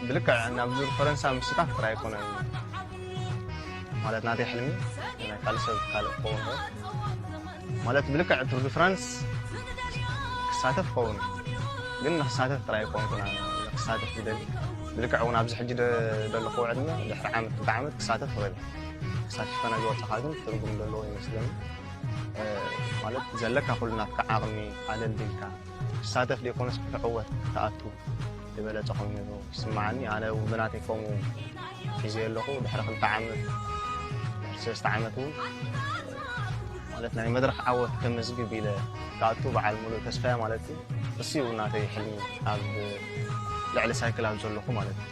ብልክዕ ናብ ዙር ፈረንሳ ምስታፍ ጥራይ ኣይኮነን። ማለት ናተይ ሕልሚ ናይ ካልእ ሰብ ካልእ ክኸውን ይኽእል። ማለት ብልክዕ ቱር ዲ ፍራንስ ክሳተፍ ክኸውን፣ ግን ንክሳተፍ ጥራይ ኣይኮንኩን ኣነ ክሳተፍ ዝደሊ። ብልክዕ እውን ኣብዚ ሕጂ ደ-፣ ዘለኹዎ ዕድመ ድሕሪ ዓመት ክልተ ዓመት ክሳተፍ ይኽእል። ክሳተፍ ከነ ዝወፅኻ ግን ትርጉም ዘለዎ ይመስለኒ። እ፣ ማለት ዘለካ ኩሉ ናትካ ዓቕሚ ኣለልዲልካ ክሳተፍ ደይኮነስ ክትዕወት ክትኣቱ ዝበለጸ ኮይኑ ይስምዓኒ። ኣነ እውን ብናተይ ከምኡ ሒዘ ኣለኹ። ድሕሪ ክልተ ዓመት፣ ድሕሪ ሰለስተ ዓመት እውን ማለት ናይ መድረኽ ዓወት ከመዝግብ ኢለ ክኣቱ በዓል ሙሉእ ተስፋ እየ ማለት እዩ። እሱ እዩ ናተይ ሕልሚ ኣብ ልዕሊ ሳይክል ኣብ ዘለኹ ማለት እዩ።